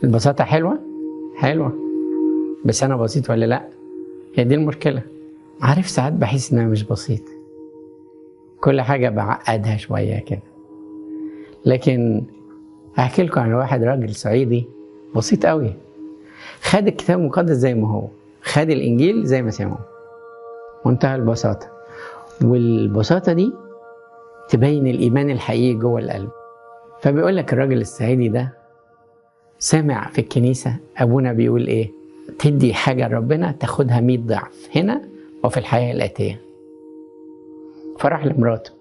البساطة حلوة؟ حلوة، بس أنا بسيط ولا لأ؟ هي دي المشكلة. عارف ساعات بحس إن أنا مش بسيط، كل حاجة بعقدها شوية كده. لكن هحكي لكم عن واحد راجل صعيدي بسيط قوي، خد الكتاب المقدس زي ما هو، خد الإنجيل زي ما سمعه، منتهى البساطة. والبساطة دي تبين الإيمان الحقيقي جوه القلب. فبيقول لك الراجل الصعيدي ده سمع في الكنيسة أبونا بيقول إيه؟ تدي حاجة لربنا تاخدها 100 ضعف هنا وفي الحياة الآتية. فراح لمراته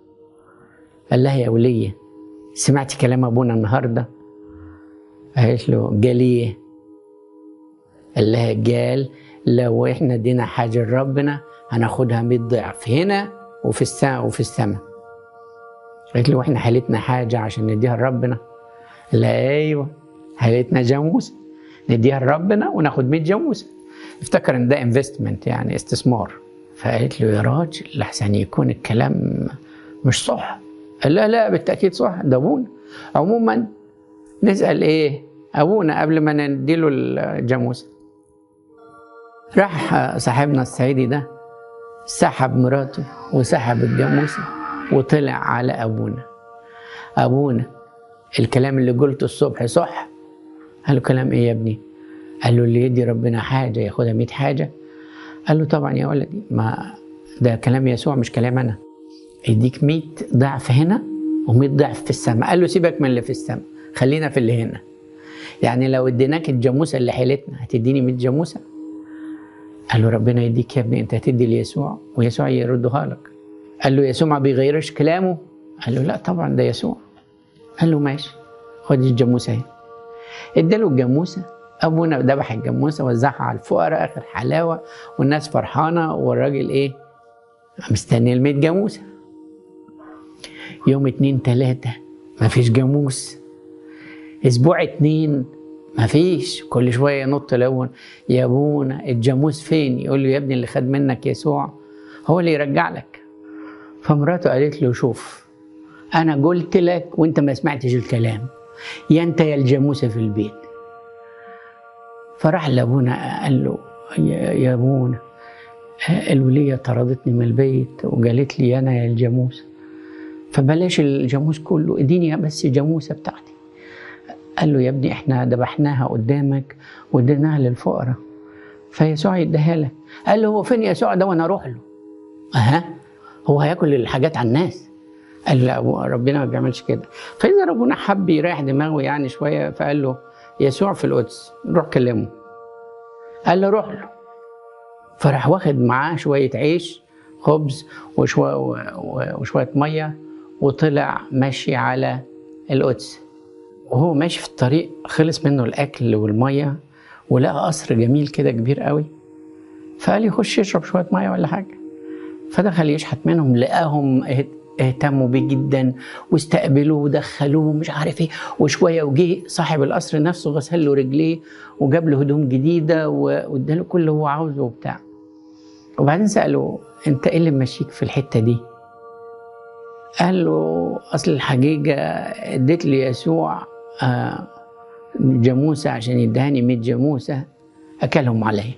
قال لها يا ولية سمعتي كلام أبونا النهاردة؟ قالت له جاليه. قال لها جال لو إحنا ادينا حاجة لربنا هناخدها 100 ضعف هنا وفي السماء وفي السماء. قالت له واحنا حالتنا حاجة عشان نديها لربنا؟ قال لها ايوه حالتنا جاموسة نديها لربنا وناخد 100 جاموسة. افتكر ان ده investment يعني استثمار. فقالت له يا راجل لحسن يكون الكلام مش صح. قال لها لا بالتأكيد صح، ده ابونا. عموما نسأل ايه ابونا قبل ما نديله الجاموسة. راح صاحبنا الصعيدي ده سحب مراته وسحب الجاموسة وطلع على أبونا. أبونا الكلام اللي قلته الصبح صح؟ قال له كلام إيه يا ابني؟ قال له اللي يدي ربنا حاجة ياخدها 100 حاجة. قال له طبعا يا ولدي، ما ده كلام يسوع مش كلام أنا، يديك 100 ضعف هنا و100 ضعف في السماء. قال له سيبك من اللي في السماء، خلينا في اللي هنا. يعني لو اديناك الجاموسة اللي حيلتنا هتديني 100 جاموسة؟ قال له ربنا يديك يا ابني، انت هتدي ليسوع ويسوع يردها لك. قال له يسوع ما بيغيرش كلامه؟ قال له لا طبعا ده يسوع. قال له ماشي خد الجاموسة اهي. اداله الجاموسة، ابونا ذبح الجاموسة وزعها على الفقراء اخر حلاوة، والناس فرحانة، والراجل ايه مستني ال 100 جاموسه. يوم 2 3 مفيش جاموس، اسبوع 2 مفيش، كل شوية ينط لون يا ابونا الجاموس فين؟ يقول له يا ابني اللي خد منك يسوع هو اللي يرجع لك. فمراته قالت له شوف انا قلت لك وانت ما سمعتش الكلام، يا انت يا الجاموسة في البيت. فراح لابونا قال له يا ابونا الوليه طردتني من البيت وقالت لي انا يا الجاموسة، فبلاش الجاموس كله، اديني بس الجاموسة بتاعتي. قال له يا ابني احنا ذبحناها قدامك واديناها للفقراء فيسوع يديها لك. قال له هو فين يسوع ده وانا اروح له؟ اها هو هياكل الحاجات على الناس؟ قال لا ربنا ما بيعملش كده. فاذا ربنا حب يريح دماغه يعني شوية فقال له يسوع في القدس روح كلمة. قال له روح له. فراح واخد معاه شوية عيش خبز وشوية مية وطلع ماشي على القدس. وهو ماشي في الطريق خلص منه الاكل والمية ولقى قصر جميل كده كبير قوي، فقال يخش يشرب شوية مية ولا حاجة. فدخل يشحت منهم، لقاهم اهتموا بيه جدا واستقبلوه ودخلوه مش عارف ايه. وشوية وجه صاحب القصر نفسه غسل له رجليه وجاب له هدوم جديدة واداله كل اللي هو عاوزه وبتاع. وبعدين ساله انت ايه اللي ماشيك في الحتة دي؟ قال له اصل الحقيقة اديت لي يسوع جاموسه عشان يدهني 100 جاموسه اكلهم عليا.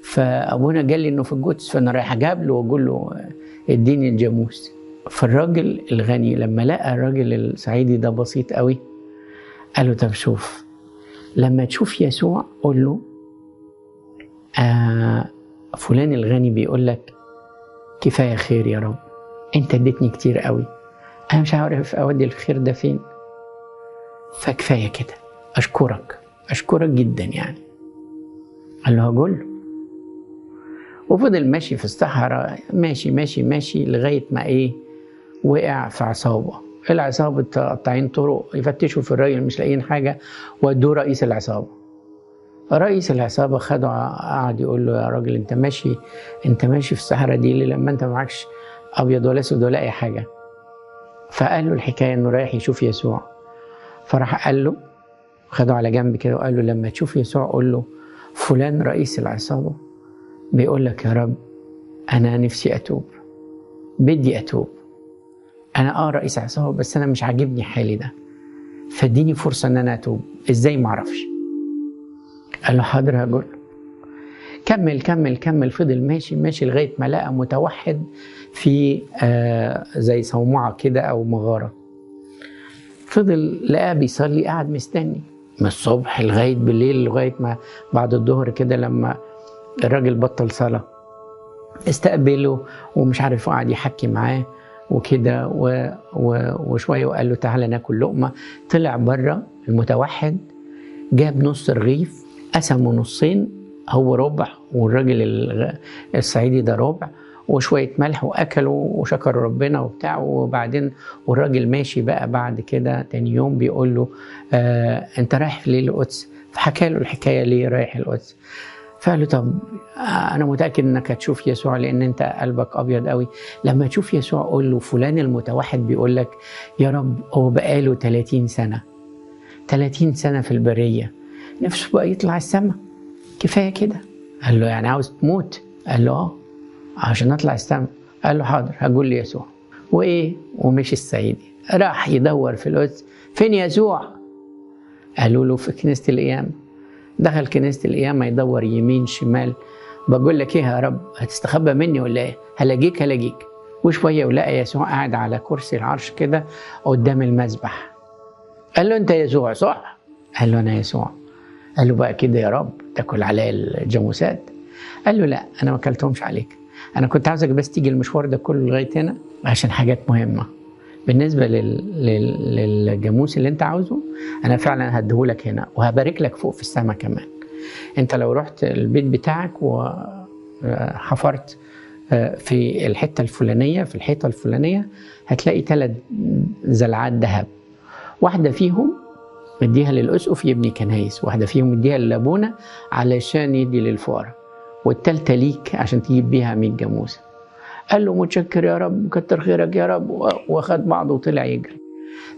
فابونا قال لي انه في القدس، فانا رايح اقابله واقول له اديني الجاموس. فالراجل الغني لما لقى الراجل الصعيدي ده بسيط قوي قال له طب شوف لما تشوف يسوع قول له فلان الغني بيقول لك كفاية خير يا رب، انت اديتني كتير قوي، انا مش عارف اودي الخير ده فين، فكفايه كده، اشكرك اشكرك جدا يعني. قال له هقول له. وفضل ماشي في الصحراء ماشي ماشي ماشي لغاية ما ايه وقع في عصابة. العصابة قطاعين طرق يفتشوا في الراجل مش لاقيين حاجة، ودوه رئيس العصابة. رئيس العصابة خده قعد يقول له يا راجل انت ماشي، انت ماشي في الصحراء دي ليه لما انت معكش ابيض ولا اسود ولا اي حاجة؟ فقال له الحكاية انه رايح يشوف يسوع. فراح قال له خده على جنب كده وقال له لما تشوف يسوع قول له فلان رئيس العصابة بيقول لك يا رب انا نفسي اتوب، بدي اتوب، انا رئيس عصابة بس انا مش عاجبني حالي ده، فاديني فرصة ان انا اتوب. ازاي؟ معرفش. قال له حاضر هقول. كمل كمل كمل، فضل ماشي ماشي لغاية ما لقى متوحد في زي صومعة كده أو مغارة. فضل لقاه بيصلي، قعد مستني من الصبح لغاية بالليل، لغاية ما بعد الظهر كده لما الراجل بطل صلاة استقبله ومش عارف، قعد يحكي معاه وكده وشوية وقال له تعالى ناكل لقمة. طلع بره المتوحد، جاب نص رغيف قسمه نصين، هو ربع والراجل الصعيدي ده ربع، وشوية ملح، وأكلوا وشكروا ربنا وبتاع. وبعدين والراجل ماشي بقى بعد كده تاني يوم بيقول له أنت رايح ليه القدس؟ فحكى له الحكاية ليه رايح القدس. فقال له طب أنا متأكد إنك هتشوف يسوع لأن أنت قلبك أبيض قوي، لما تشوف يسوع قول له فلان المتوحد بيقول لك يا رب هو بقاله 30 سنة، 30 سنة في البرية، نفسه بقى يطلع السماء، كفاية كده. قال له يعني عاوز تموت؟ قال له آه عشان أطلع السماء. قال له حاضر هقول ليسوع. وإيه؟ ومشي الصعيدي راح يدور في القدس، فين يسوع؟ قالوا له في كنيسة القيامة. دخل كنيسة القيامة يدور يمين شمال، بقول لك إيه يا رب هتستخبى مني ولا إيه؟ هلاقيك هلاقيك. وشوية ولقى يسوع قاعد على كرسي العرش كده قدام المذبح. قال له أنت يسوع صح؟ قال له أنا يسوع. قال له بقى كده يا رب تاكل عليا الجاموسات؟ قال له لا أنا ما أكلتهمش عليك، أنا كنت عاوزك بس تيجي المشوار ده كله لغاية هنا عشان حاجات مهمة. بالنسبة للجاموس اللي أنت عاوزه أنا فعلا هديهولك هنا وهبارك لك فوق في السماء كمان. أنت لو رحت البيت بتاعك وحفرت في الحتة الفلانية في الحيطة الفلانية هتلاقي 3 زلعات ذهب، واحدة فيهم مديها للأسقف يبني كنايس، واحدة فيهم مديها للأبونا علشان يدي للفقراء، والتالتة ليك عشان تجيب بيها 100 جاموسة. قال له متشكر يا رب كتر خيرك يا رب، واخد بعضه وطلع يجري.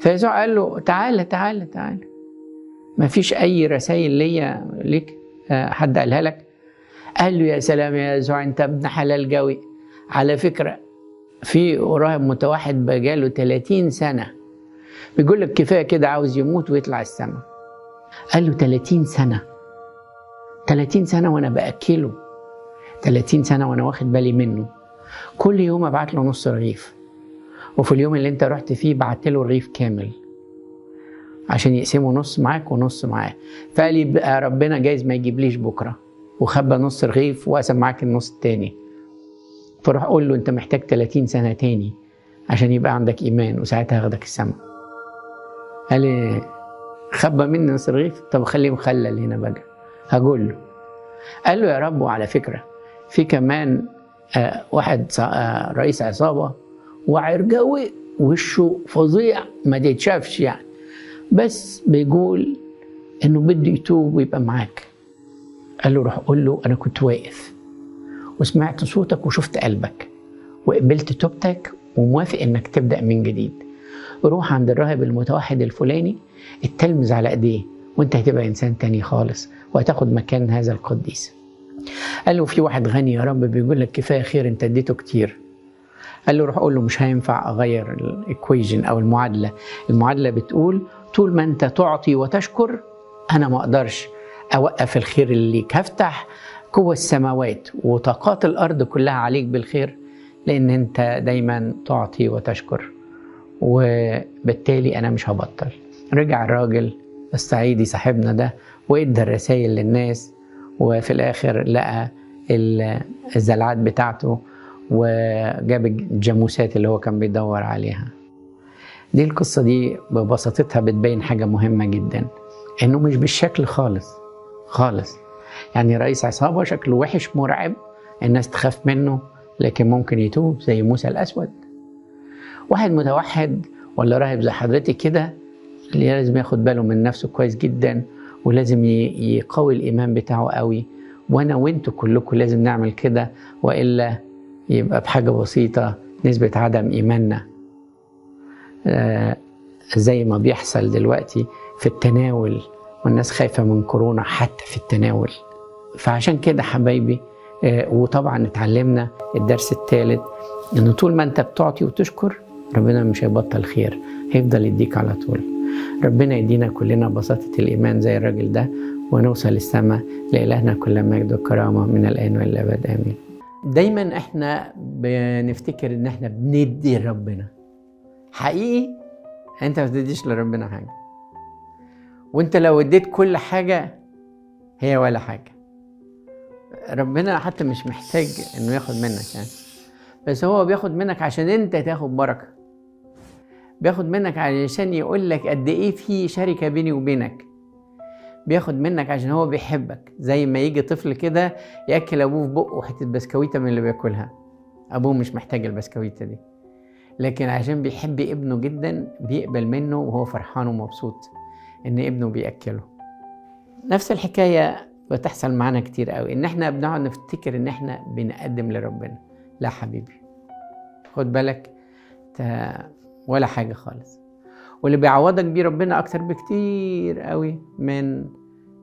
فيسوع قال له تعالى تعالى تعالى، ما فيش أي رسائل ليا ليك حد قالها لك؟ قال له يا سلام يا يسوع أنت ابن حلال قوي، على فكرة في راهب متوحد بقاله 30 سنة بيقول لك كفاية كده عاوز يموت ويطلع السماء. قال له 30 سنة، 30 سنة وأنا بأكله، 30 سنة وأنا واخد بالي منه، كل يوم أبعت له نص رغيف، وفي اليوم اللي أنت رحت فيه بعت له رغيف كامل عشان يقسمه نص معاك ونص معاه. فقال لي بقى ربنا جايز ما يجيبليش بكرة، وخبى نص رغيف وقسم معاك النص التاني. فروح قول له أنت محتاج 30 سنة تاني عشان يبقى عندك إيمان، وساعتها هاخدك السماء. قال لي خبى مني نص رغيف، طب خليه مخلل هنا بقى هقول له. قال له يا رب وعلى فكرة في كمان واحد رئيس عصابة وعرجوي وشه فظيع ما تتشافش يعني، بس بيقول انه بده يتوب ويبقى معاك. قال له روح قول له انا كنت واقف وسمعت صوتك وشفت قلبك وقبلت توبتك وموافق انك تبدأ من جديد. روح عند الراهب المتوحد الفلاني اتلمذ على ايديه وانت هتبقى انسان تاني خالص وهتاخد مكان هذا القديس. قال له في واحد غني يا رب بيقول لك كفايه خير انت اديته كتير. قال له روح قول له مش هينفع اغير ال equation او المعادله، المعادله بتقول طول ما انت تعطي وتشكر انا ما اقدرش اوقف الخير اللي ليك، هفتح قوى السماوات وطاقات الارض كلها عليك بالخير لان انت دايما تعطي وتشكر، وبالتالي انا مش هبطل. رجع الراجل الصعيدي صاحبنا ده وادى الرسائل للناس، وفي الاخر لقى الزلعات بتاعته وجاب الجاموسات اللي هو كان بيدور عليها. دي القصة دي ببساطتها بتبين حاجة مهمة جدا، انه مش بالشكل خالص خالص. يعني رئيس عصابة شكله وحش مرعب الناس تخاف منه، لكن ممكن يتوب زي موسى الأسود. واحد متوحد ولا راهب زي حضرتك كده اللي لازم ياخد باله من نفسه كويس جدا، ولازم يقوي الإيمان بتاعه قوي. وأنا وإنتوا كلكم لازم نعمل كده، وإلا يبقى بحاجة بسيطة نسبة عدم إيماننا زي ما بيحصل دلوقتي في التناول، والناس خايفة من كورونا حتى في التناول. فعشان كده حبايبي، وطبعا اتعلمنا الدرس الثالث إنه طول ما أنت بتعطي وتشكر ربنا مش هيبطل خير، هيفضل يديك على طول. ربنا يدينا كلنا بساطة الإيمان زي الراجل ده، ونوصل للسماء. لإلهنا كل مجد وكرامة من الآن والأبد، آمين. دايما احنا بنفتكر ان احنا بندي لربنا. حقيقي انت ما بتديش لربنا حاجة، وانت لو اديت كل حاجة هي ولا حاجة. ربنا حتى مش محتاج انه ياخد منك يعني، بس هو بياخد منك عشان انت تاخد بركة، بياخد منك علشان يقول لك قد ايه في شركة بيني وبينك، بياخد منك عشان هو بيحبك. زي ما يجي طفل كده ياكل ابوه في بقه حتة بسكويته من اللي بياكلها، ابوه مش محتاج البسكويته دي، لكن عشان بيحب ابنه جدا بيقبل منه وهو فرحان ومبسوط ان ابنه بياكله. نفس الحكاية بتحصل معانا كتير قوي، ان احنا بنقعد نفتكر ان احنا بنقدم لربنا. لا حبيبي، خد بالك ولا حاجة خالص. واللي بيعوضك بيه ربنا اكتر بكتير قوي من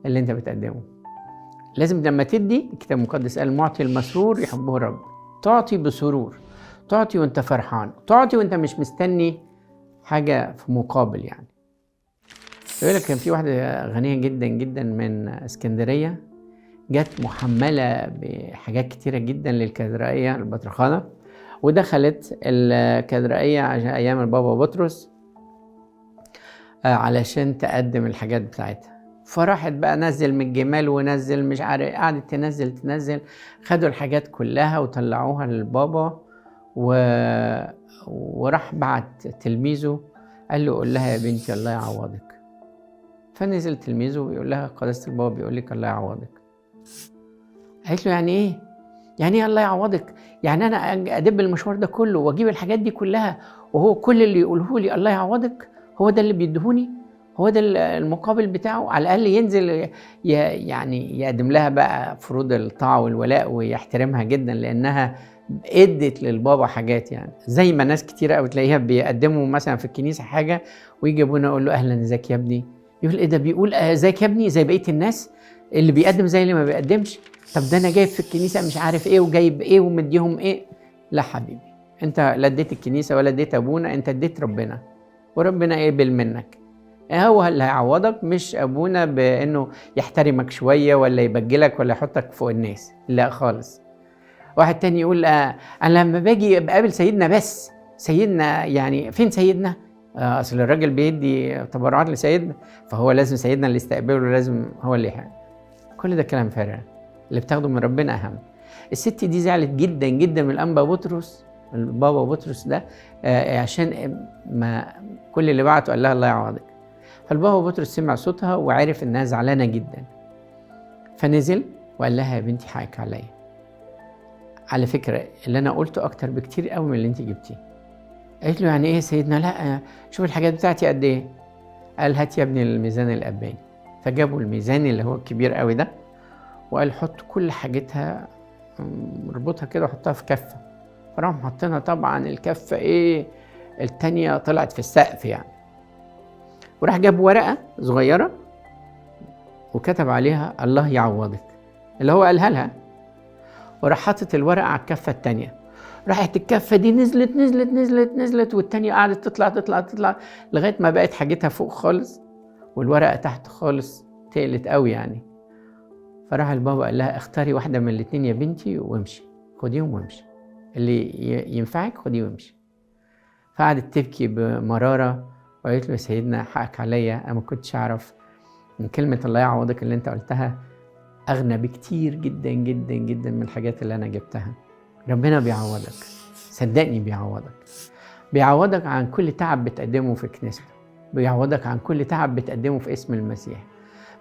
اللي انت بتقدمه. لازم لما تدي، الكتاب المقدس قال معطي المسرور يحبه الرب. تعطي بسرور، تعطي وانت فرحان، تعطي وانت مش مستني حاجة في مقابل. يعني يقول لك كان في واحدة غنية جدا جدا من اسكندرية، جت محملة بحاجات كتيرة جدا للكاتدرائية البطرخانة، ودخلت الكاتدرائية عشان أيام البابا بطرس علشان تقدم الحاجات بتاعتها. فراحت بقى نزل من الجمال ونزل مش عارف، قعدت تنزل، خدوا الحاجات كلها وطلعوها للبابا، وراح بعت تلميذه قال له قول لها يا بنتي الله يعوضك. فنزل تلميذه ويقول لها قداسة البابا بيقول لك الله يعوضك. قالت له يعني ايه؟ يعني ايه الله يعوضك؟ يعني انا ادب المشوار ده كله واجيب الحاجات دي كلها وهو كل اللي يقوله لي الله يعوضك؟ هو ده اللي بيديهوني؟ هو ده المقابل بتاعه؟ على الاقل ينزل يعني يقدم لها بقى فروض الطاعة والولاء ويحترمها جدا، لانها ادت للبابا حاجات. يعني زي ما ناس كتير قوي تلاقيها بيقدموا مثلا في الكنيسة حاجة ويجي ابونا يقول له اهلا ازيك يا ابني، يقول ايه ده بيقول ازيك يا ابني زي بقية الناس اللي بيقدم زي اللي ما بيقدمش؟ طب ده انا جايب في الكنيسة مش عارف ايه وجايب ايه ومديهم ايه. لا حبيبي، انت لا اديت الكنيسة ولا اديت ابونا، انت اديت ربنا، وربنا قبل منك. هو اللي هيعوضك، مش ابونا بانه يحترمك شوية ولا يبجلك ولا يحطك فوق الناس، لا خالص. واحد تاني يقول انا لما باجي بقابل سيدنا، بس سيدنا يعني فين سيدنا؟ اصل الراجل بيدي تبرعات لسيدنا، فهو لازم سيدنا اللي يستقبله، لازم هو اللي يحب. كل ده كلام فارغ، اللي بتاخده من ربنا اهم. الست دي زعلت جدا جدا من الانبا بطرس، البابا بطرس ده، عشان ما كل اللي بعته قال لها الله يعوضك. فالبابا بطرس سمع صوتها وعرف انها زعلانة جدا، فنزل وقال لها يا بنتي حقك عليا، على فكرة اللي انا قلته اكتر بكتير قوي من اللي انت جبتيه. قالت له يعني ايه يا سيدنا؟ لا شوف الحاجات بتاعتي قد ايه. قال هات يا ابني الميزان الاباني. فجابوا الميزان اللي هو الكبير قوي ده، وقال حط كل حاجتها، اربطها كده وحطها في كفه. فراحوا حاطينها، طبعا الكفة ايه التانية طلعت في السقف يعني. وراح جاب ورقة صغيرة وكتب عليها الله يعوضك، اللي هو قالها لها، وراح حاطط الورقة على الكفة التانية. راحت الكفة دي نزلت نزلت نزلت نزلت، والتانية قعدت تطلع تطلع تطلع لغاية ما بقت حاجتها فوق خالص والورقة تحت خالص، تقلت قوي يعني. فراح البابا قال لها اختاري واحدة من الاتنين يا بنتي وامشي، خديهم وامشي، اللي ينفعك خديه وامشي. فقعدت تبكي بمراره وقالت له يا سيدنا حقك عليا، انا ما كنتش اعرف ان كلمة الله يعوضك اللي انت قلتها اغنى بكتير جدا جدا جدا من الحاجات اللي انا جبتها. ربنا بيعوضك، صدقني بيعوضك، بيعوضك عن كل تعب بتقدمه في كنيسته، بيعوضك عن كل تعب بتقدمه في اسم المسيح،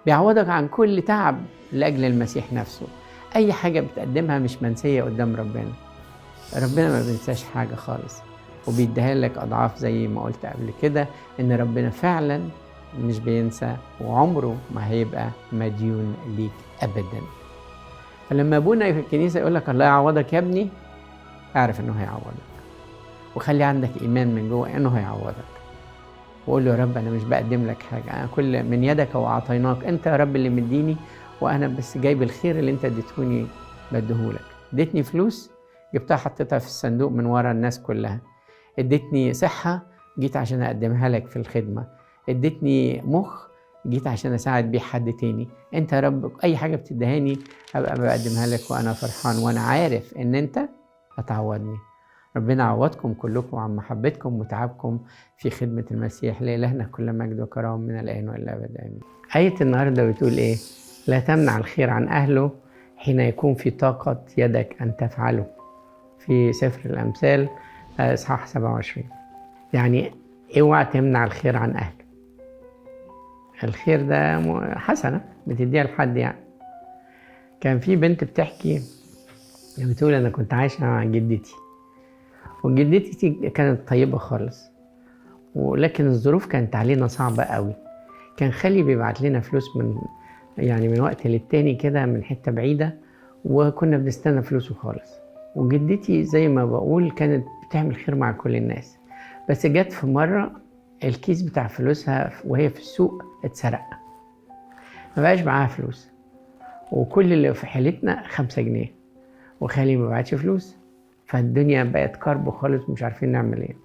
بيعوضك عن كل تعب لأجل المسيح نفسه. أي حاجة بتقدمها مش منسية قدام ربنا، ربنا ما بينساش حاجة خالص، وبيديها لك أضعاف زي ما قلت قبل كده، إن ربنا فعلا مش بينسى وعمره ما هيبقى مديون ليك أبدا. فلما أبونا في الكنيسة يقول لك الله يعوضك يا ابني، اعرف إنه هيعوضك، وخلي عندك إيمان من جوه إنه هيعوضك، وقول له يا رب أنا مش بقدم لك حاجة، أنا كل من يدك وأعطيناك، أنت يا رب اللي مديني، وأنا بس جايب الخير اللي أنت اديتهوني بديهولك. اديتني فلوس جبتها حطيتها في الصندوق من ورا الناس كلها، اديتني صحة جيت عشان أقدمها لك في الخدمة، اديتني مخ جيت عشان اساعد بيه حد تاني. انت يا رب اي حاجة بتدهاني ابقى بقدمها لك وانا فرحان، وانا عارف ان انت هتعوضني. ربنا عوضكم كلكم عن محبتكم وتعبكم في خدمة المسيح. لإلهنا كل مجد وكرم من الآن وإلى الأبد، آمين. آية النهاردة بتقول إيه؟ لا تمنع الخير عن أهله حين يكون في طاقة يدك أن تفعله، في سفر الأمثال إصحاح 27. يعني اوعى تمنع الخير عن أهله. الخير ده حسنة بتديها لحد. يعني كان في بنت بتحكي، بتقول أنا كنت عايشة مع جدتي، وجدتي كانت طيبة خالص، ولكن الظروف كانت علينا صعبة قوي. كان خالي بيبعت لنا فلوس من وقت للتاني كده من حتة بعيدة، وكنا بنستنى فلوسه خالص. وجدتي زي ما بقول كانت بتعمل خير مع كل الناس، بس جت في مرة الكيس بتاع فلوسها وهي في السوق اتسرق، ما بقاش معاها فلوس، وكل اللي في حيلتنا 5 جنيه، وخالي ما بعتش فلوس، فالدنيا بقت كرب خالص ومش عارفين نعمل ايه.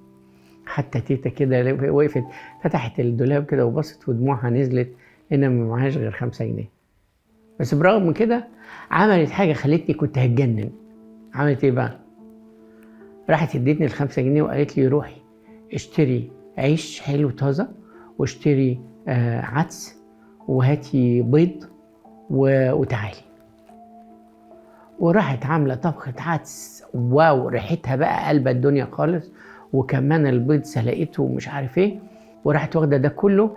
حتى تيتا كده وقفت فتحت الدولاب كده وبصت ودموعها نزلت لان ما معهاش غير 5 جنيه. بس برغم من كده عملت حاجة خلتني كنت هتجنن. عملت ايه بقى؟ راحت ادتني ال5 جنيه وقالت لي روحي اشتري عيش حلو طازة، واشتري عدس، وهاتي بيض وتعالي. وراحت عاملة طبخة عدس واو، ريحتها بقى قلبة الدنيا خالص، وكمان البيض سلقته ومش عارف ايه. وراحت واخدة ده كله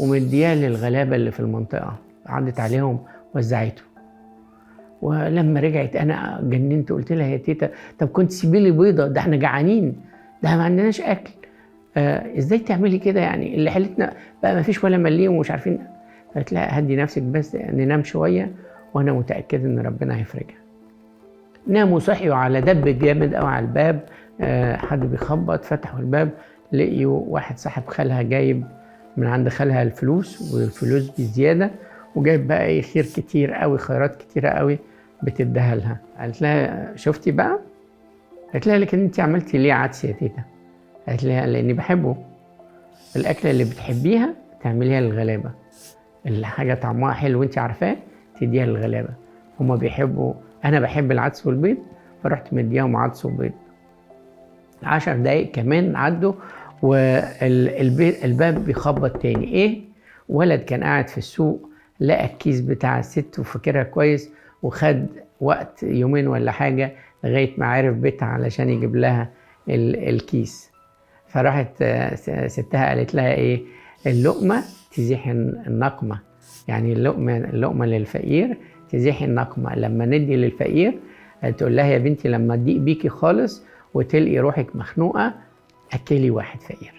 ومدياه للغلابة اللي في المنطقة، عدت عليهم وزعته. ولما رجعت انا جننت، قلت لها يا تيتا طب كنت سيبي لي بيضة، ده احنا جعانين، ده ما عندناش اكل، ازاي تعملي كده؟ يعني اللي حالتنا بقى ما فيش ولا مليم ومش عارفين. قالت لها هدي نفسك بس ننام شوية وانا متاكد ان ربنا هيفرجها. ناموا صحيوا على دب جامد قوي على الباب، حد بيخبط، فتحوا الباب لقيوا واحد صاحب خالها جايب من عند خالها الفلوس، والفلوس بزيادة، وجايب بقى ايه خير كتير قوي، خيرات كتيرة قوي بتديها لها. قالت لها شفتي بقى؟ قالت لها لكن انت عملتي ليه عدس يا تيتا؟ قالت لها لاني بحبه، الاكلة اللي بتحبيها تعمليها للغلابه، اللي حاجة طعمها حلو وانت عارفاه تديها للغلابه، هما بيحبوا، انا بحب العدس والبيض، فرحت مديهم عدس وبيض. 10 دقايق كمان عدوا والباب بيخبط تاني. ايه؟ ولد كان قاعد في السوق لقى الكيس بتاع الست وفاكرها كويس، وخد وقت يومين ولا حاجة لغاية ما عرف بيتها علشان يجيب لها الكيس. فراحت ستها قالت لها ايه؟ اللقمة تزيح النقمة، يعني اللقمة للفقير تزيح النقمة. لما ندي للفقير تقول لها يا بنتي لما تضيق بيكي خالص وتلقي روحك مخنوقة أكلي واحد فقير،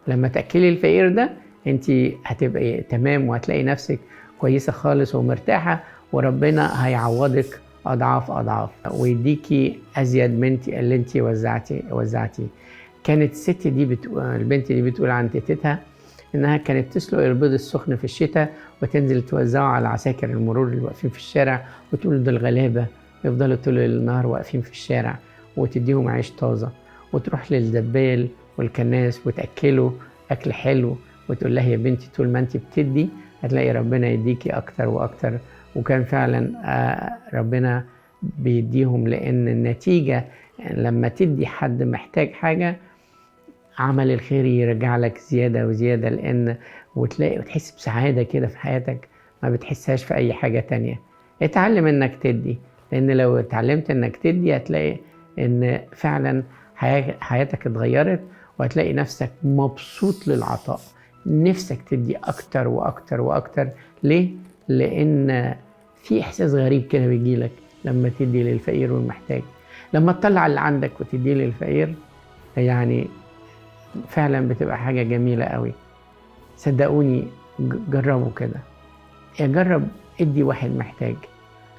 لما تأكلي الفقير ده انت هتبقي تمام وهتلاقي نفسك كويسة خالص ومرتاحة، وربنا هيعوضك أضعاف أضعاف ويديكي أزيد من اللي انت وزعتي. كانت الست دي البنت دي بتقول عن تيتتها إنها كانت تسلق البيض السخن في الشتاء وتنزل توزعه على عساكر المرور اللي واقفين في الشارع، وتقول دول غلابة يفضلوا طول النهار واقفين في الشارع، وتديهم عيش طازة، وتروح للزبال والكناس وتأكله أكل حلو، وتقول لها يا بنتي طول ما انت بتدي هتلاقي ربنا يديكي أكتر وأكتر. وكان فعلا ربنا بيديهم، لأن النتيجة لما تدي حد محتاج حاجة عمل الخير يرجع لك زيادة وزيادة، لأن وتلاقي وتحس بسعادة كده في حياتك ما بتحسهاش في أي حاجة تانية. اتعلم إنك تدي، لأن لو اتعلمت إنك تدي هتلاقي إن فعلا حياتك اتغيرت، وهتلاقي نفسك مبسوط للعطاء، نفسك تدي أكتر وأكتر وأكتر. ليه؟ لأن في إحساس غريب كده بيجيلك لما تدي للفقير والمحتاج، لما تطلع اللي عندك وتديه للفقير، يعني فعلا بتبقى حاجة جميلة قوي. صدقوني جربوا كده، جرب ادي واحد محتاج،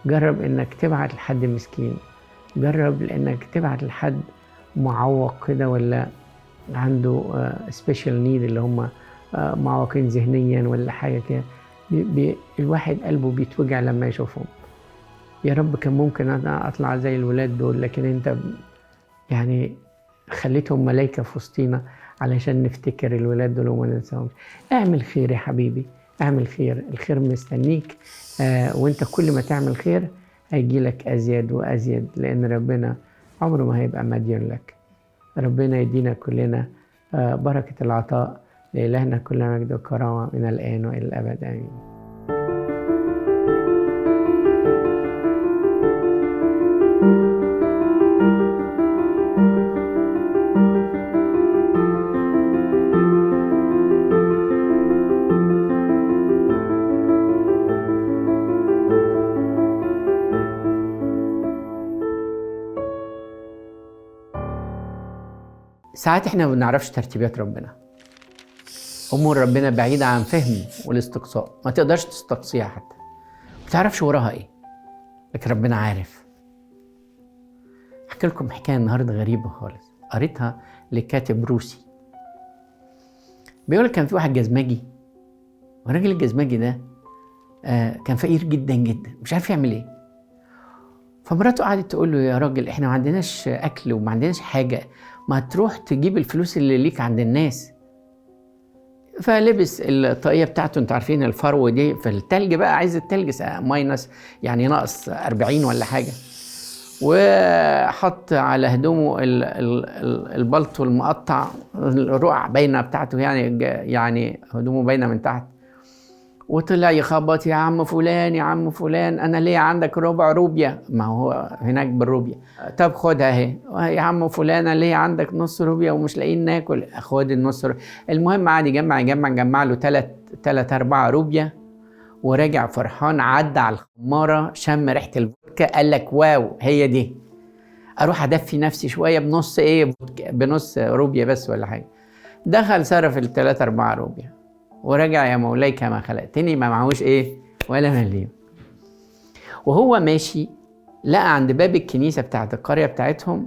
جرب انك تبعت لحد مسكين، جرب انك تبعت لحد معوق كده ولا عنده special need اللي هم معوقين ذهنيا ولا حاجة كده. الواحد قلبه بيتوجع لما يشوفهم. يا رب كان ممكن انا اطلع زي الولاد دول، لكن انت يعني خليتهم ملايكة في وسطينا علشان نفتكر الولاد دول وما ننساهمش. اعمل خير يا حبيبي، اعمل خير، الخير مستنيك، وانت كل ما تعمل خير هيجي لك ازيد وازيد، لان ربنا عمره ما هيبقى مديون لك. ربنا يدينا كلنا بركة العطاء. لإلهنا كل مجد وكرامة من الآن وإلى الأبد، آمين. ساعات احنا ما بنعرفش ترتيبات ربنا، امور ربنا بعيدة عن فهم والاستقصاء، ما تقدرش تستقصيها حتى، ما تعرفش وراها ايه، لكن ربنا عارف. احكي لكم حكاية النهارده غريبة خالص، قريتها لكاتب روسي. بيقول كان في واحد جزمجي، والراجل الجزمجي ده كان فقير جدا جدا، مش عارف يعمل ايه. فمراته قعدت تقول له يا راجل احنا ما عندناش اكل وما عندناش حاجة، ما تروح تجيب الفلوس اللي ليك عند الناس. فلبس الطاقية بتاعته، انتوا عارفين الفرو دي في التلج بقى، عايز التلج minus يعني ناقص 40 ولا حاجة، وحط على هدومه البلطو المقطع، الرقع باينة بتاعته، يعني هدومه باينة من تحت، وطلع يخبط يا عم فلان يا عم فلان، انا ليه عندك ربع روبيا؟ ما هو هناك بالروبيا. طب خدها اهي. يا عم فلان ليه عندك نص روبيا ومش لاقيين ناكل؟ خد النص روبيا. المهم قعد يجمع يجمع جمع له 3 4 روبيا، وراجع فرحان، عدى على الخماره، شم ريحه الفودكا، قال لك wow هي دي، اروح ادفي نفسي شوية بنص ايه، بنص روبيا بس ولا حاجة. دخل صرف 3 4 روبيا ورجع يا مولاي كما خلقتني، ما معهوش ايه ولا مليم. وهو ماشي لقى عند باب الكنيسة بتاعت القرية بتاعتهم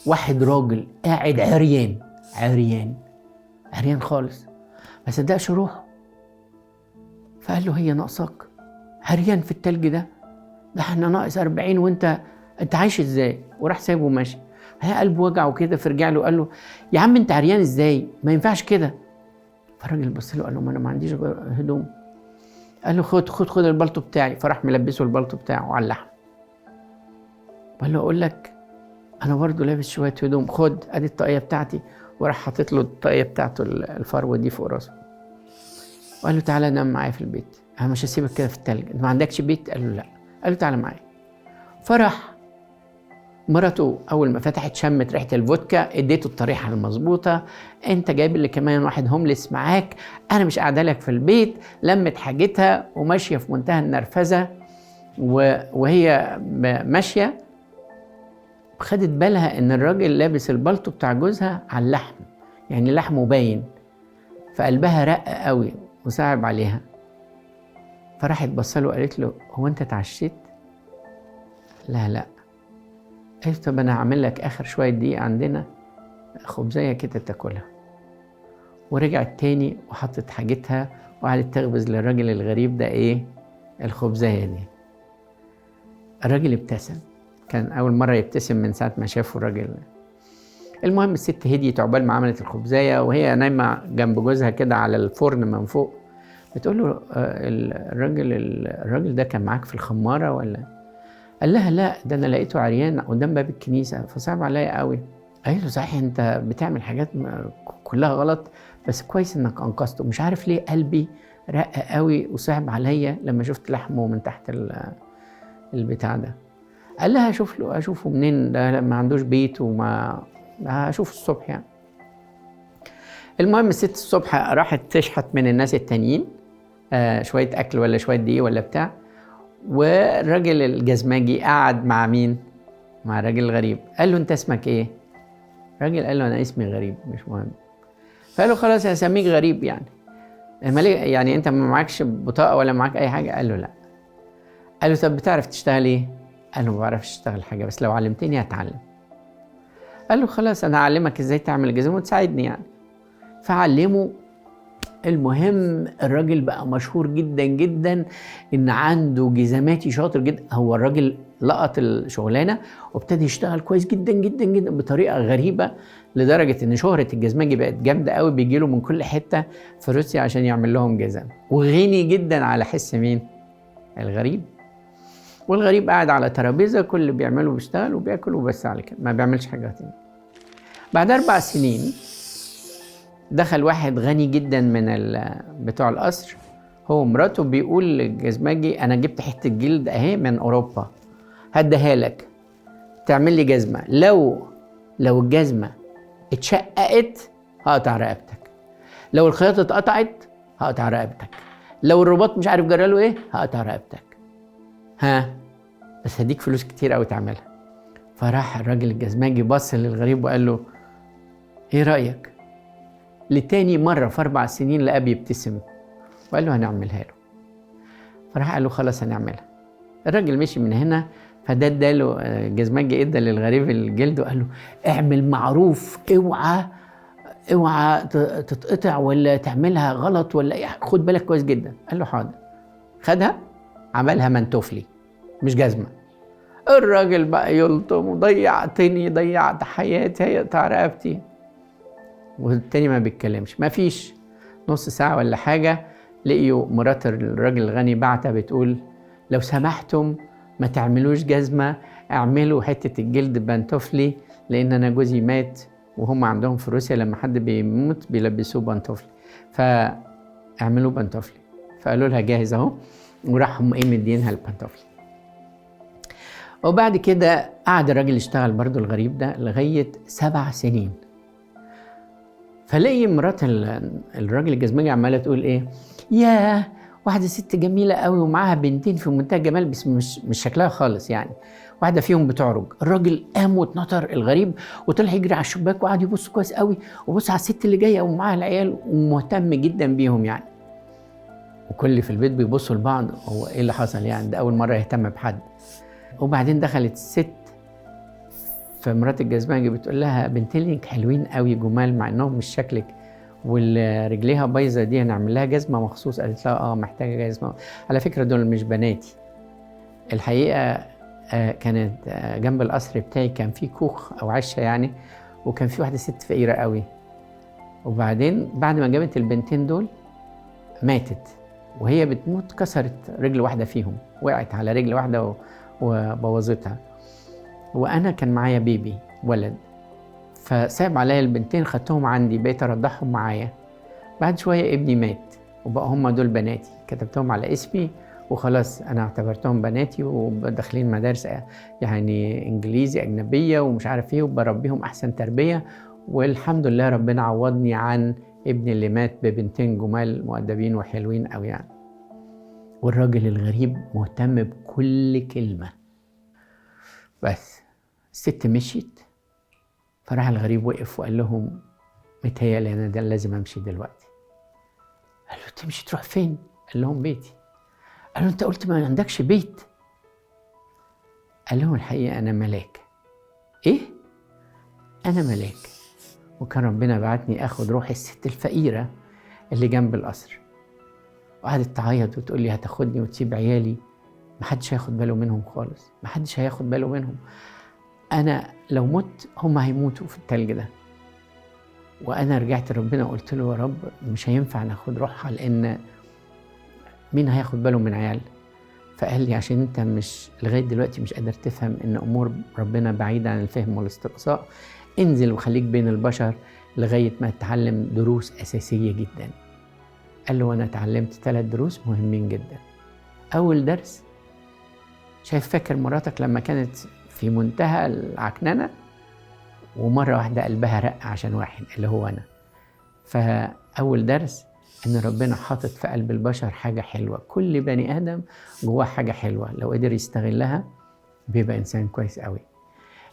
واحد راجل قاعد عريان عريان عريان خالص، ما صدقش روحه. فقال له هي ناقصاك عريان في التلج ده احنا ناقص 40 وانت عايش ازاي؟ وراح سايبه وماشي. قلبه وجعه كده، فرجع له قال له يا عم انت عريان ازاي؟ ما ينفعش كده. فالراجل بص له قال له ما انا ما عنديش هدوم. قال له خد خد خد البلطو بتاعي. فراح ملبسه البلطو بتاعه على اللحم. قال له اقول لك انا برضه لابس شوية هدوم، خد ادي الطاقية بتاعتي. وراح حاطط له الطاقية بتاعته الفروه دي فوق راسه. وقال له تعالى نام معايا في البيت، انا مش هسيبك كده في التلج، انت ما عندكش بيت؟ قال له لا. قال له تعالى معايا. فرح مراته اول ما فتحت شمت ريحه الفودكا، اديته الطريحه المظبوطه، انت جايب لي كمان واحد هوملس معاك، انا مش قاعدة لك في البيت. لمت حاجتها وماشية في منتهى النرفزه، وهي ماشية خدت بالها ان الراجل لابس البلطو بتاع جوزها على اللحم، يعني لحمه باين، فقلبها رق قوي وصعب عليها. فراحت بصله وقالت له هو انت اتعشيت؟ لا لا. قالت طب انا هعمل لك اخر شوية دقيقة عندنا خبزيه كده تاكلها. ورجعت تاني وحطت حاجتها وقعدت تخبز للراجل الغريب ده ايه الخبزيه دي. الراجل ابتسم، كان اول مرة يبتسم من ساعة ما شافه الراجل. المهم الست هديت عقبال ما عملت الخبزيه، وهي نايمة جنب جوزها كده على الفرن من فوق، بتقول له الراجل ده كان معاك في الخماره ولا؟ قال لها لا، ده انا لقيته عريان قدام باب الكنيسة فصعب عليا قوي. قالت له صحيح انت بتعمل حاجات كلها غلط، بس كويس انك انقذته. مش عارف ليه قلبي رق قوي وصعب عليا لما شفت لحمه من تحت البتاع ده. قال لها اشوف له، اشوفه منين ده، ما عندوش بيت وما هشوفه الصبح يعني. المهم الست الصبح راحت تشحت من الناس التانيين شوية اكل ولا شوية دقيق ولا بتاع. والراجل الجزماجي قعد مع مين؟ مع الراجل الغريب. قال له انت اسمك ايه؟ الراجل قال له انا اسمي غريب مش مهم. فقال له خلاص هسميك غريب يعني. يعني انت ما معكش بطاقة ولا معاك اي حاجة؟ قال له لا. قال له طب بتعرف تشتغل ايه؟ قال له ما بعرفش اشتغل حاجة، بس لو علمتني هتعلم. قال له خلاص انا هعلمك ازاي تعمل جزمه وتساعدني يعني. فعلمه. المهم الراجل بقى مشهور جدا جدا ان عنده جزماتي شاطر جدا. هو الراجل لقط الشغلانة وابتدي يشتغل كويس جدا جدا جدا بطريقة غريبة. لدرجة ان شهره الجزمجي بقت جامدة قوي، بيجي له من كل حتة في روسيا عشان يعمل لهم جزم. وغني جدا على حس مين؟ الغريب. والغريب قاعد على ترابيزة، كل اللي بيعمله بيشتغل وبياكل وبس، على كده ما بيعملش حاجة تاني. بعد 4 سنين دخل واحد غني جدا من بتوع القصر، هو ومراته، بيقول للجزمجي انا جبت حتة جلد اهي من اوروبا، هديها لك تعمل لي جزمه، لو الجزمة اتشققت هقطع رقبتك، لو الخياطة اتقطعت هقطع رقبتك، لو الرباط مش عارف جراله ايه هقطع رقبتك، ها بس هديك فلوس كتير قوي تعملها. فراح الراجل الجزمجي بص للغريب وقال له ايه رايك؟ لتاني مرة في 4 سنين لقاه بيبتسم وقال له هنعملها له. فراح قال له خلاص هنعملها. الراجل مشي من هنا، فده اداله الجزمجي ادى للغريب الجلد وقال له اعمل معروف، اوعى تتقطع ولا تعملها غلط ولا اي، خد بالك كويس جدا. قال له حاضر. خدها عملها منتوفلي مش جزمه. الراجل بقى يلطم، وضيعتني، ضيعت حياتي، هيقطع رقبتي. والتاني ما بيتكلمش. ما فيش نص ساعة ولا حاجة لقيوا مرات الراجل الغني بعتها بتقول لو سمحتم ما تعملوش جزمة، اعملوا حتة الجلد بانتوفلي، لأن أنا جوزي مات، وهم عندهم في روسيا لما حد بيموت بيلبسوه بانتوفلي، فاعملوا بانتوفلي. فقالوا لها جاهز اهو، وراحوا ايه مدينها البانتوفلي. وبعد كده قعد الراجل يشتغل برضو الغريب ده لغاية 7 سنين. فلاقي مرات الراجل الجزمجي عمالة تقول ايه، ياه واحدة ست جميلة قوي ومعاها بنتين في منتهى الجمال، بس مش شكلها خالص يعني، واحدة فيهم بتعرج. الراجل قام واتنطر الغريب وطلع يجري على الشباك وقعد يبص كويس قوي، وبص على الست اللي جاية ومعاها العيال ومهتم جدا بيهم يعني. وكل في البيت بيبصوا لبعض، هو ايه اللي حصل يعني، ده أول مرة يهتم بحد. وبعدين دخلت الست، فمرات الجزمجي بتقول لها بنتين حلوين قوي جمال مع انهم مش شكلك، واللي رجليها بايظة دي هنعمل لها جزمه مخصوص. قالت لها اه محتاجه جزمه، على فكرة دول مش بناتي. الحقيقة كانت جنب القصر بتاعي كان في كوخ او عشه يعني، وكان في واحدة ست فقيرة قوي. وبعدين بعد ما جابت البنتين دول ماتت، وهي بتموت كسرت رجل واحدة فيهم، وقعت على رجل واحدة وبوظتها. وانا كان معايا بيبي ولد، فصعب عليا البنتين، خدتهم عندي بقيت ارضعهم معايا. بعد شوية ابني مات، وبقى هم دول بناتي، كتبتهم على اسمي وخلاص انا اعتبرتهم بناتي، وداخلين مدارس يعني انجليزي اجنبية ومش عارف ايه، وبربيهم احسن تربيه. والحمد لله ربنا عوضني عن ابني اللي مات ببنتين جمال مؤدبين وحلوين قوي يعني. والراجل الغريب مهتم بكل كلمة. بس الست مشيت، فراح الغريب وقف وقال لهم متهيألي أنا ده لازم أمشي دلوقتي. قال له تمشي تروح فين؟ قال لهم بيتي. قال له أنت قلت ما عندكش بيت. قال لهم الحقيقة أنا ملاك. إيه؟ أنا ملاك، وكان ربنا بعتني أخد روح الست الفقيرة اللي جنب القصر. وقعدت تعيط وتقول لي هتاخدني وتسيب عيالي، محدش هياخد باله منهم خالص، محدش هياخد باله منهم، أنا لو مت هم هيموتوا في التلج ده. وأنا رجعت ربنا وقلت له يا رب مش هينفع ناخد روحها، لأن مين هياخد باله من عيال؟ فقال لي عشان أنت مش لغاية دلوقتي مش قادر تفهم إن أمور ربنا بعيدة عن الفهم والاستقصاء، انزل وخليك بين البشر لغاية ما تتعلم دروس أساسية جدا. قال له أنا اتعلمت 3 دروس مهمين جدا. أول درس، شايف فاكر مراتك لما كانت في منتهى العكننة ومرة واحدة قلبها رق عشان واحد اللي هو أنا. فأول درس إن ربنا حاطط في قلب البشر حاجة حلوة، كل بني آدم جواه حاجة حلوة لو قدر يستغلها بيبقى إنسان كويس قوي.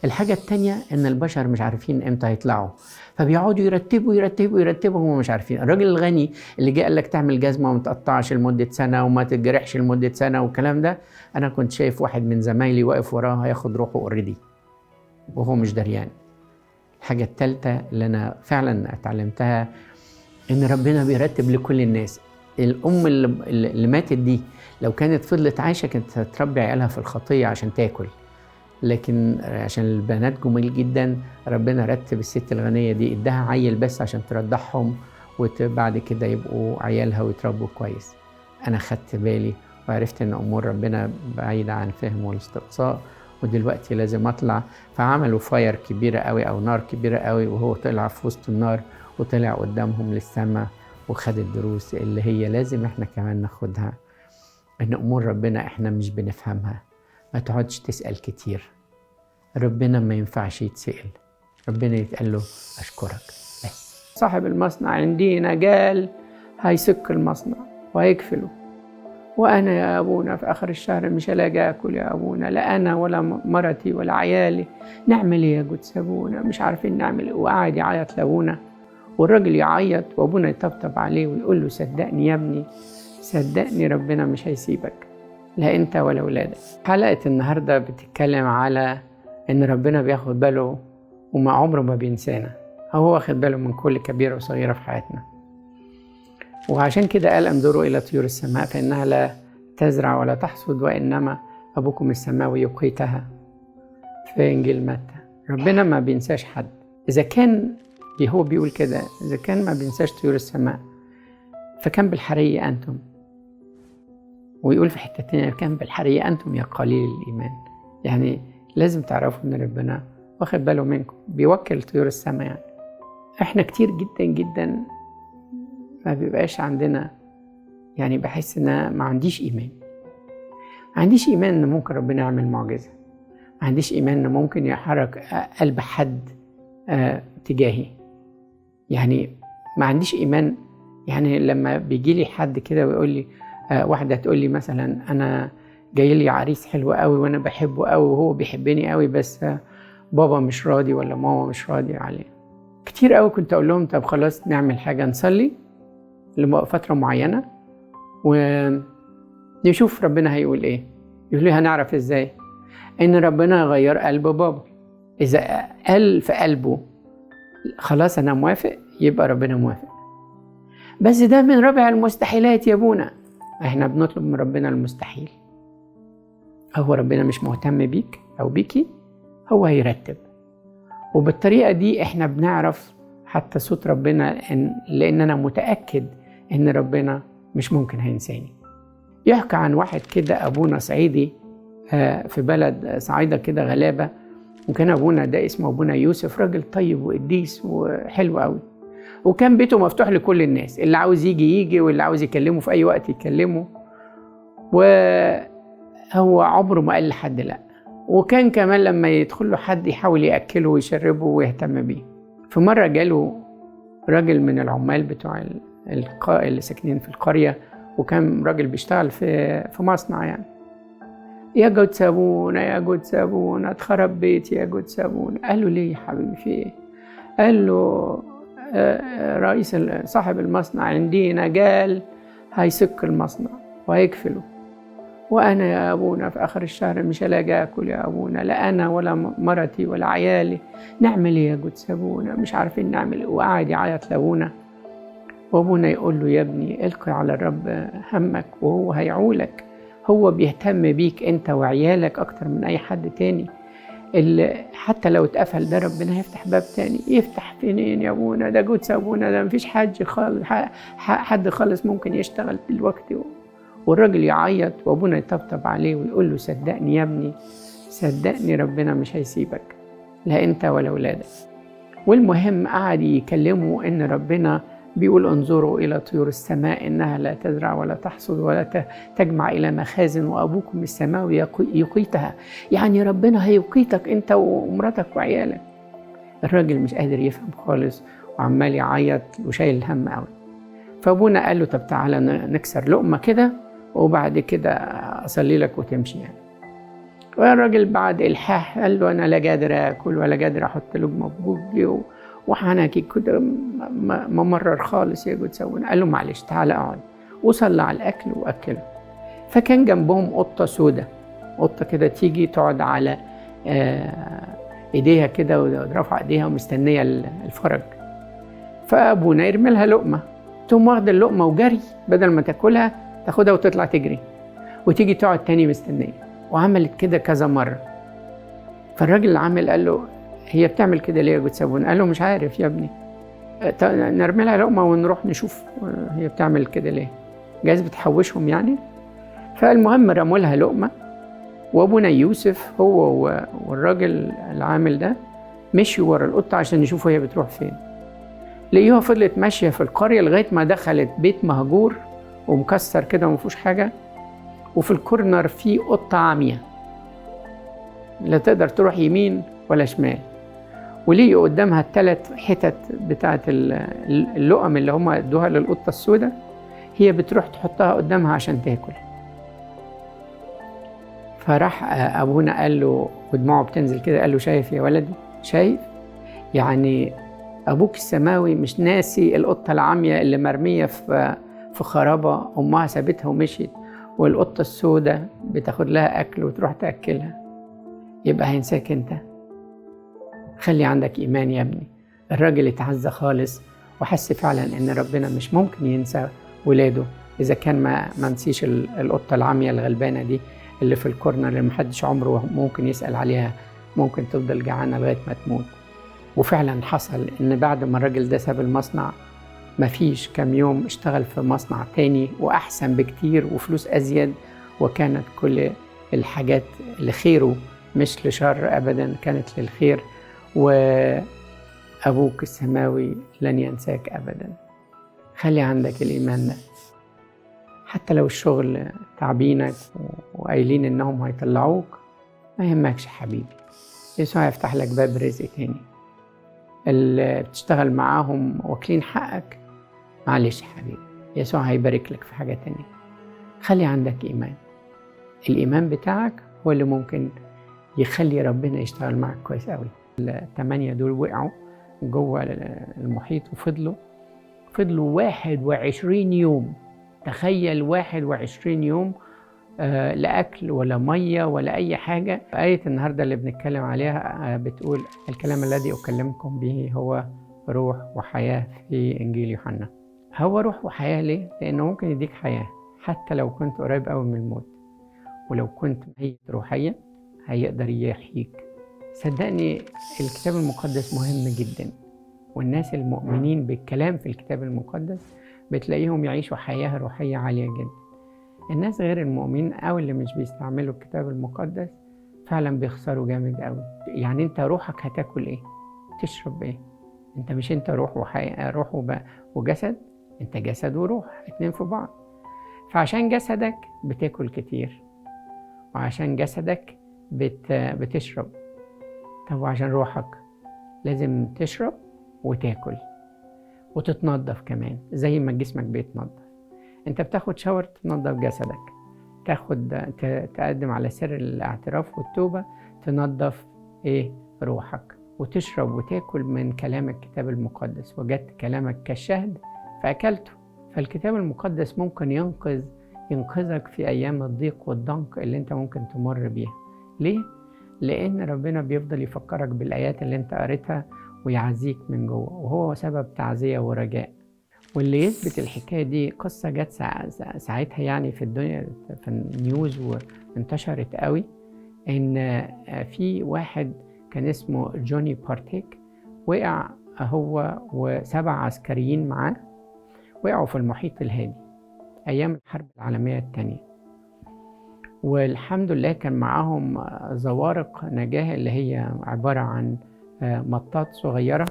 الحاجة التانية إن البشر مش عارفين إمتى هيطلعوا، فبيقعدوا يرتبوا يرتبوا يرتبوا وهم مش عارفين. الراجل الغني اللي جه قال لك تعمل جزمة وما تقطعش لمدة سنة وما تتجرحش لمدة سنة والكلام ده، أنا كنت شايف واحد من زمايلي واقف وراه هياخد روحه already وهو مش دريان. الحاجة التالتة اللي أنا فعلا اتعلمتها إن ربنا بيرتب لكل الناس. الأم اللي ماتت دي لو كانت فضلت عايشة كانت هتربي عيالها في الخطية عشان تاكل، لكن عشان البنات جميل جدا ربنا رتب الست الغنية دي، اداها عيل بس عشان ترضعهم وبعد كده يبقوا عيالها ويتربوا كويس. أنا خدت بالي وعرفت إن أمور ربنا بعيدة عن فهم والاستقصاء، ودلوقتي لازم أطلع. فعملوا فاير كبيرة قوي أو نار كبيرة قوي، وهو طلع في وسط النار وطلع قدامهم للسماء وخد الدروس اللي هي لازم احنا كمان ناخدها، إن أمور ربنا احنا مش بنفهمها. ما تقعدش تسأل كتير، ربنا ما ينفعش يتسأل، ربنا يتقال له أشكرك بس. صاحب المصنع عندنا قال هيسك المصنع وهيقفله، وأنا يا أبونا في آخر الشهر مش هلاقي أكل يا أبونا، لا أنا ولا مرتي ولا عيالي، نعمل إيه يا قدس أبونا؟ مش عارفين نعمل إيه. وقعد يعيط لأبونا، والراجل يعيط وأبونا يطبطب عليه ويقول له صدقني يا ابني، صدقني ربنا مش هيسيبك، لا أنت ولا أولادك. حلقة النهاردة بتتكلم على إن ربنا بياخد باله وما عمره ما بينسانا، هو واخد باله من كل كبيرة وصغيرة في حياتنا. وعشان كده قال انظروا إلى طيور السماء فإنها لا تزرع ولا تحصد وإنما أبوكم السماوي يقيتها، في إنجيل متى. ربنا ما بينساش حد. إذا كان هو بيقول كده، إذا كان ما بينساش طيور السماء فكم بالحرية أنتم. ويقول في حتة تانية كم بالحرية أنتم يا قليل الإيمان. يعني لازم تعرفوا إن ربنا واخد باله منكم، بيوكل طيور السماء. يعني إحنا كتير جدا جدا ما بيبقاش عندنا، يعني بحس إن ما عنديش إيمان، ما عنديش إيمان إن ممكن ربنا يعمل معجزة، ما عنديش إيمان إن ممكن يحرك قلب حد تجاهي. يعني ما عنديش إيمان. يعني لما بيجي لي حد كده ويقول لي، واحدة تقول لي مثلا أنا جاي لي عريس حلو قوي وأنا بحبه قوي وهو بيحبني قوي، بس بابا مش راضي ولا ماما مش راضي عليه. كتير قوي كنت أقول لهم طب خلاص نعمل حاجة، نصلي لفترة معينة ونشوف ربنا هيقول إيه. يقول لي هنعرف إزاي؟ إن ربنا غير قلب بابا. إذا قال في قلبه خلاص أنا موافق، يبقى ربنا موافق. بس ده من رابع المستحيلات يا ابونا. احنا بنطلب من ربنا المستحيل. هو ربنا مش مهتم بيك أو بيكي، هو هيرتب. وبالطريقة دي احنا بنعرف حتى صوت ربنا، لأن أنا متأكد إن ربنا مش ممكن هينساني. يحكى عن واحد كده أبونا صعيدي في بلد صعيدة كده غلابة، وكان أبونا ده اسمه أبونا يوسف، راجل طيب وقديس وحلو قوي، وكان بيته مفتوح لكل الناس، اللي عاوز يجي يجي واللي عاوز يكلمه في أي وقت يكلمه، وهو عمره ما قال لحد لأ. وكان كمان لما يدخل له حد يحاول يأكله ويشربه ويهتم بيه. في مرة جاله راجل من العمال بتوع اللي ساكنين في القرية، وكان راجل بيشتغل في مصنع يعني. يا قدس أبونا، يا قدس أبونا، اتخرب بيتي يا قدس أبونا. قال له ليه يا حبيبي، في إيه؟ قال له رئيس صاحب المصنع عندنا قال هيسك المصنع وهيقفله، وأنا يا أبونا في آخر الشهر مش هلاقي أكل يا أبونا، لا أنا ولا مرتي ولا عيالي، نعمل إيه يا قدس أبونا؟ مش عارفين نعمل إيه. وقعد يعيط لأبونا، وأبونا يقول له يا ابني القي على الرب همك وهو هيعولك، هو بيهتم بيك أنت وعيالك أكتر من أي حد تاني، اللي حتى لو اتقفل ده ربنا هيفتح باب تاني. يفتح فينين يا أبونا؟ ده قدس أبونا، ده مفيش حد خالص، حد خالص ممكن يشتغل دلوقتي. والراجل يعيط وأبونا يطبطب عليه ويقول له صدقني يا ابني، صدقني ربنا مش هيسيبك، لا أنت ولا أولادك. والمهم قعد يكلمه إن ربنا بيقول انظروا إلى طيور السماء إنها لا تزرع ولا تحصد ولا تجمع إلى مخازن وأبوكم السماوي يقيتها. يعني ربنا هيقيتك أنت ومراتك وعيالك. الراجل مش قادر يفهم خالص وعمال يعيط وشايل الهم قوي. فأبونا قال له طب تعالى نكسر لقمة كده وبعد كده أصلي لك وتمشي يعني. والراجل بعد إلحاح قال له أنا لا قادر أكل ولا قادر أحط لقمة في بقي وحنكي كده ممرر خالص يا قدس أبونا. قال له معلش تعالى اقعد، وصلى على الأكل وأكله. فكان جنبهم قطة سودة، قطة كده تيجي تقعد على إيديها كده ورفع إيديها ومستنية الفرج. فأبونا يرمي لها لقمة، تقوم واخدة اللقمة وجري، بدل ما تاكلها تاخدها وتطلع تجري وتيجي تقعد تاني مستنية. وعملت كده كذا مرة. فالراجل العامل قال له هي بتعمل كده ليه يا قدس ابونا؟ قال له مش عارف يا ابني، نرمي لها لقمة ونروح نشوف هي بتعمل كده ليه، جايز بتحوشهم يعني. فالمهم رموا لها لقمة، وابونا يوسف هو والراجل العامل ده مشي ورا القطة عشان يشوفوا هي بتروح فين. لقيوها فضلت ماشية في القرية لغاية ما دخلت بيت مهجور ومكسر كده ومفيهوش حاجة، وفي الكورنر في قطة عمية لا تقدر تروح يمين ولا شمال، وليه قدامها الثلاث حتت بتاعة اللقم اللي هم ادوها للقطة السوداء، هي بتروح تحطها قدامها عشان تاكل. فراح أبونا قال له ودموعه بتنزل كده، قال له شايف يا ولدي، شايف؟ يعني أبوك السماوي مش ناسي القطة العمية اللي مرمية في خرابة أمها سابتها ومشيت، والقطة السوداء بتاخد لها أكل وتروح تأكلها، يبقى هينساك أنت؟ خلي عندك إيمان يا ابني. الراجل اتعزى خالص وحس فعلا إن ربنا مش ممكن ينسى ولاده إذا كان ما نسيش القطة العمية الغلبانة دي اللي في الكورنر اللي محدش عمره ممكن يسأل عليها، ممكن تفضل جعانة لغاية ما تموت. وفعلا حصل إن بعد ما الراجل ده ساب المصنع مفيش كام يوم اشتغل في مصنع تاني وأحسن بكتير وفلوس أزيد، وكانت كل الحاجات لخيره مش لشر أبدا، كانت للخير. وأبوك السماوي لن ينساك أبدا. خلي عندك الإيمان ده، حتى لو الشغل تعبينك وقايلين إنهم هيطلعوك، ما يهمكش حبيبي، يسوع هيفتح لك باب رزق تاني. اللي بتشتغل معاهم واكلين حقك، معلش يا حبيبي، يسوع هيبارك لك في حاجة تانية. خلي عندك إيمان، الإيمان بتاعك هو اللي ممكن يخلي ربنا يشتغل معك كويس قوي. ال8 دول وقعوا جوه المحيط وفضلوا 21 يوم. تخيل 21 يوم لا أكل ولا مية ولا أي حاجة. آية النهاردة اللي بنتكلم عليها بتقول الكلام الذي أكلمكم به هو روح وحياة في إنجيل يوحنا. هو روح وحياة ليه؟ لأنه ممكن يديك حياة حتى لو كنت قريب أوي من الموت، ولو كنت ميت روحيا هيقدر يحييك. صدقني الكتاب المقدس مهم جدا، والناس المؤمنين بالكلام في الكتاب المقدس بتلاقيهم يعيشوا حياة روحية عالية جدا. الناس غير المؤمنين أو اللي مش بيستعملوا الكتاب المقدس فعلا بيخسروا جامد قوي. يعني انت روحك هتاكل ايه؟ تشرب ايه؟ انت مش انت روح وحياة، روح وجسد، انت جسد وروح اتنين في بعض. فعشان جسدك بتاكل كتير، وعشان جسدك بتشرب. طب وعشان روحك لازم تشرب وتاكل وتتنظف كمان زي ما جسمك بيتنظف. انت بتاخد شاور تنظف جسدك، تاخد تقدم على سر الاعتراف والتوبة تنظف ايه روحك، وتشرب وتاكل من كلام الكتاب المقدس. وجدت كلامك كالشهد فأكلته. فالكتاب المقدس ممكن ينقذك في أيام الضيق والضنك اللي انت ممكن تمر بيها. ليه؟ لأن ربنا بيفضل يفكرك بالآيات اللي انت قريتها ويعزيك من جوه، وهو سبب تعزية ورجاء. واللي يثبت الحكاية دي قصة جت ساعتها يعني في الدنيا في النيوز وانتشرت قوي، إن في واحد كان اسمه جوني بارتيك، وقع هو و7 عسكريين معاه، وقعوا في المحيط الهادي أيام الحرب العالمية الثانية. والحمد لله كان معاهم زوارق نجاة اللي هي عبارة عن مطاط صغيرة.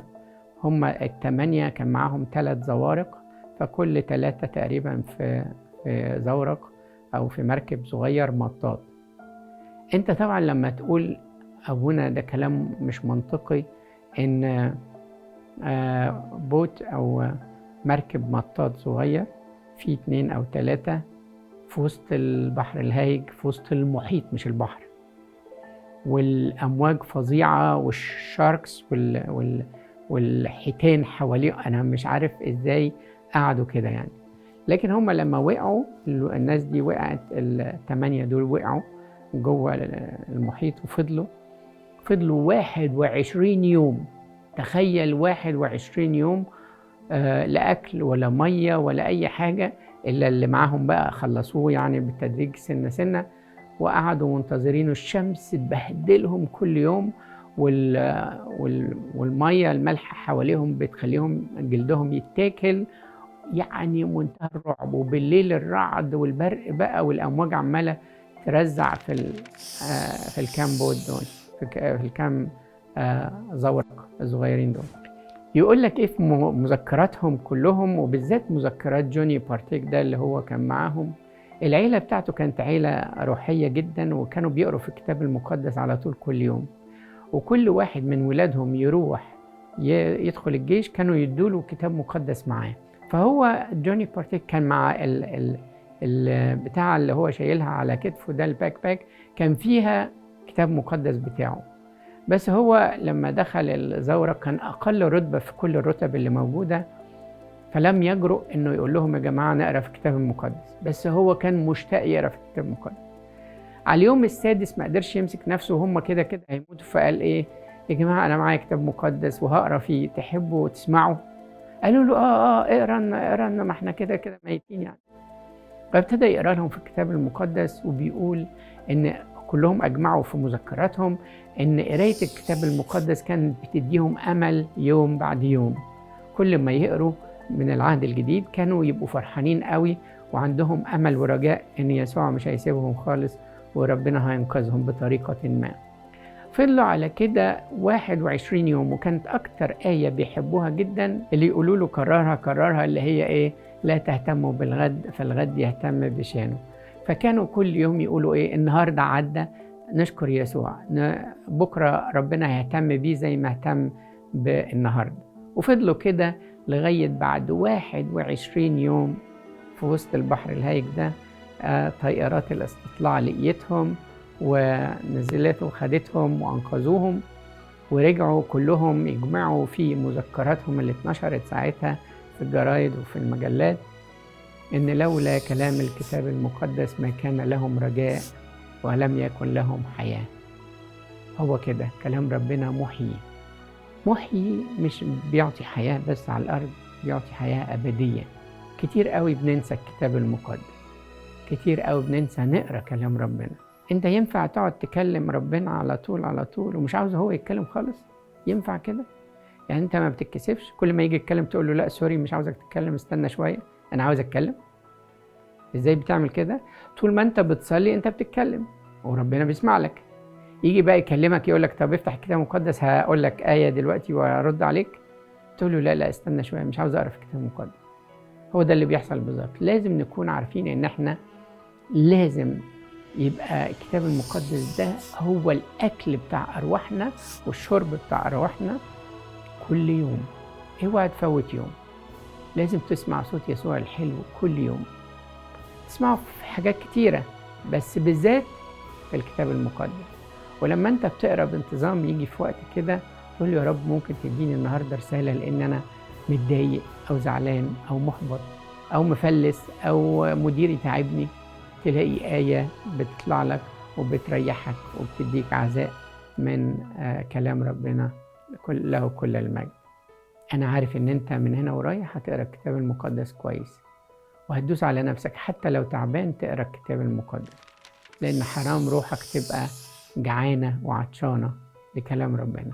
هم 8 كان معاهم 3 زوارق، فكل 3 تقريبا في زورق أو في مركب صغير مطاط. أنت طبعا لما تقول أبونا ده كلام مش منطقي، إن بوت أو مركب مطاط صغير فيه 2 أو 3 في وسط البحر الهايج، في وسط المحيط مش البحر، والأمواج فظيعة والشاركس والحيتان حواليه، أنا مش عارف إزاي قعدوا كده يعني. لكن هم لما وقعوا، الناس دي وقعت، 8 دول وقعوا جوه المحيط وفضلوا 21 يوم. تخيل 21 يوم لا أكل ولا مية ولا أي حاجة، إلا اللي معاهم بقى خلصوه يعني بالتدريج سنة سنة. وقعدوا منتظرين الشمس بهدلهم كل يوم، والمية المالحة حواليهم بتخليهم جلدهم يتاكل، يعني منتهى الرعب. وبالليل الرعد والبرق بقى والأمواج عمالة ترزع في الكام boat دول، في الكام زورق الصغيرين دول. يقول لك ايه في مذكراتهم كلهم، وبالذات مذكرات جوني بارتيك ده اللي هو كان معاهم. العيلة بتاعته كانت عيلة روحية جدا، وكانوا بيقروا في الكتاب المقدس على طول كل يوم، وكل واحد من ولادهم يروح يدخل الجيش كانوا يدوله كتاب مقدس معاه. فهو جوني بارتيك كان مع البتاع اللي هو شايلها على كتفه ده، ال backpack، كان فيها كتاب مقدس بتاعه. بس هو لما دخل الزورق كان أقل رتبة في كل الرتب اللي موجودة، فلم يجرؤ إنه يقول لهم يا جماعة نقرأ في الكتاب المقدس، بس هو كان مشتاق يقرأ في الكتاب المقدس. على اليوم السادس ما قدرش يمسك نفسه، وهم كده كده هيموتوا، فقال إيه يا جماعة أنا معايا كتاب مقدس وهقرأ فيه، تحبوا تسمعوا؟ قالوا له اقرأ لنا اقرأ لنا، ما احنا كده كده ميتين يعني. فابتدى يقرأ لهم في الكتاب المقدس، وبيقول إن كلهم أجمعوا في مذكراتهم إن قراية الكتاب المقدس كانت بتديهم أمل يوم بعد يوم. كل ما يقروا من العهد الجديد كانوا يبقوا فرحانين قوي وعندهم أمل ورجاء إن يسوع مش هيسيبهم خالص وربنا هينقذهم بطريقة ما. فضلوا على كده 21 يوم، وكانت أكتر آية بيحبوها جدا اللي يقولوا له كررها كررها، اللي هي إيه؟ لا تهتموا بالغد فالغد يهتم بشانه. فكانوا كل يوم يقولوا إيه؟ النهاردة عدى، نشكر يسوع، بكرة ربنا هيهتم بيه زي ما اهتم بالنهاردة. وفضلوا كده لغاية بعد 21 يوم في وسط البحر الهايج ده، طائرات الاستطلاع لقيتهم ونزلت وخدتهم وأنقذوهم، ورجعوا كلهم يجمعوا في مذكراتهم اللي اتنشرت ساعتها في الجرايد وفي المجلات إن لولا كلام الكتاب المقدس ما كان لهم رجاء ولم يكن لهم حياة. هو كده كلام ربنا محيي، محيي، مش بيعطي حياة بس على الأرض، بيعطي حياة أبدية. كتير قوي بننسى الكتاب المقدس، كتير قوي بننسى نقرأ كلام ربنا. انت ينفع تقعد تكلم ربنا على طول على طول ومش عاوز هو يتكلم خالص؟ ينفع كده؟ يعني انت ما بتتكسفش كل ما يجي يتكلم تقول له لا سوري مش عاوزك تتكلم، استنى شوية انا عاوز اتكلم؟ ازاي بتعمل كده؟ طول ما انت بتصلي انت بتتكلم وربنا بيسمع لك. يجي بقى يكلمك يقول لك طب افتح الكتاب المقدس هقول لك آية دلوقتي وارد عليك، تقول له لا لا استنى شوية مش عاوز اقرا في الكتاب المقدس. هو ده اللي بيحصل بالظبط. لازم نكون عارفين ان احنا لازم يبقى الكتاب المقدس ده هو الأكل بتاع أرواحنا والشرب بتاع أرواحنا كل يوم. اوعى تفوت يوم، لازم تسمع صوت يسوع الحلو كل يوم. تسمعه في حاجات كتيرة بس بالذات في الكتاب المقدس. ولما انت بتقرأ بانتظام يجي في وقت كده تقول يا رب ممكن تديني النهاردة رسالة لأن أنا متضايق أو زعلان أو محبط أو مفلس أو مديري تعبني، تلاقي آية بتطلع لك وبتريحك وبتديك عزاء من كلام ربنا له كل المجد. أنا عارف إن أنت من هنا ورايح هتقرأ الكتاب المقدس كويس، وهتدوس على نفسك حتى لو تعبان تقرأ الكتاب المقدس، لأن حرام روحك تبقى جعانة وعطشانة لكلام ربنا.